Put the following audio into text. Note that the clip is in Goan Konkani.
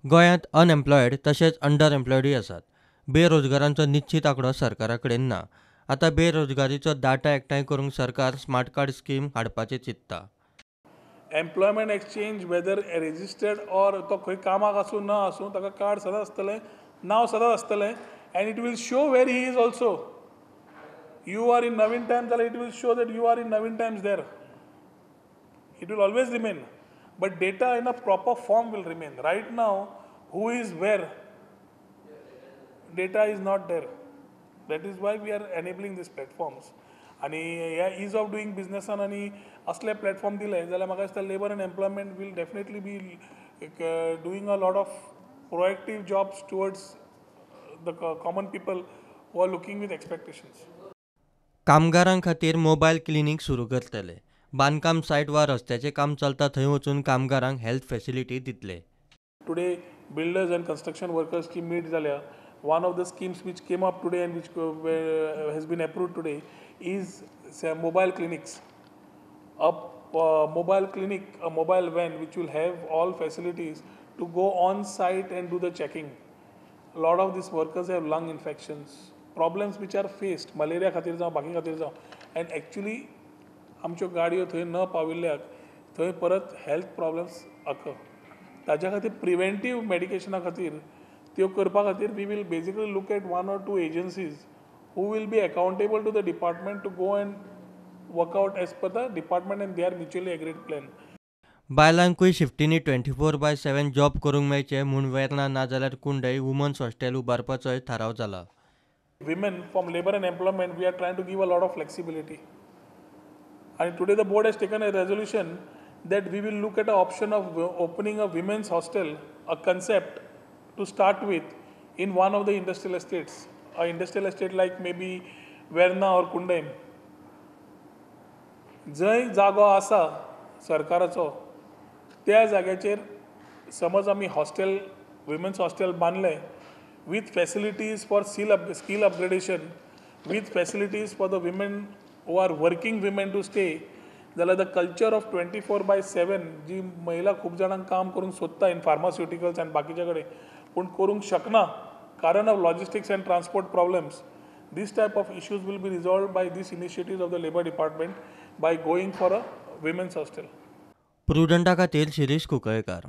गोंयांत अनएम्प्लॉयड तशेंच अंडर एम्प्लॉयडूय आसात. बेरोजगारांचो निश्चित आंकडो सरकारा कडेन ना. आतां बेरोजगारीचो डाटा एकठांय करूंक सरकार स्मार्ट कार्ड स्कीम हाडपाचें चिंतता. Employment exchange whether registered or तो खंय कामाक आसूं ना आसूं, ताका कार्ड सदांच आसतलें, नांव सदांच आसतलें, and it will show where he is also. You are in Naveen Times जाल्यार it will show that you are in Naveen Times there. It will always remain, but data in a proper form will remain. Right now, who is where, data is not there. That is why we are enabling these platforms. आनी ह्या is of doing बिजनसान आनी असले प्लॅटफॉर्म दिले जाल्यार म्हाका दिसता labour and employment will definitely be doing a lot of proactive jobs towards the common people who are looking with expectations. कामगारां खातीर मोबायल क्लिनीक सुरू करतले. बांदकाम सायट वा रस्त्याचें काम चलता थंय वचून कामगारांक हेल्थ फॅसिलिटी दितले. Today builders and construction वर्कर्सची मीट जाल्या. One of the schemes which came up today and which has been approved today is mobile clinics. A mobile clinic, a mobile van which will have all facilities to go on site and do the checking. A lot of these workers have lung infections, problems which are faced, malaria खातीर जावं बाकी खातीर जावं, and actually आमच्यो गाडयो थंय न पाविल्ल्याक थंय परत हेल्थ प्रॉब्लम्स occur. ताज्या खातीर प्रिवेंटीव मेडिकेशना खातीर त्यो करपा खातीर we will basically look at one or two agencies who will be accountable to the department to go and work out as per the department and their mutually agreed plan. बायलांकूय शिफ्टींनी 24/7 job करूंक मेळचें म्हूण वेर्ना नाजाल्यार कुंडय वुमन्स हॉस्टेल उबारपाचोय थाराव जाला. Women from labour and employment we are trying to give a lot of flexibility. And today the board has taken a resolution that we will look at an option of opening a women's hostel, a concept to start with in one of the industrial estates, a industrial estate like maybe Verna or Kundem. जंय जागो आसा सरकाराचो त्या जाग्याचेर समज आमी हॉस्टेल, विमेन्स हॉस्टेल बांदलें with facilities for skill upgradation, with facilities for the women who are working women to stay, जाल्यार the culture of 24/7 जी महिला खूब जाणांक काम करूंक सोदता इन फार्मास्युटिकल्स आनी बाकीच्या कडेन पूण करूंक शकना कारण of logistics and transport problems, this type of issues will be resolved by this initiatives of the labour department by going for a women's hostel. प्रुडंटा खातीर शिरीष कुंकळकार.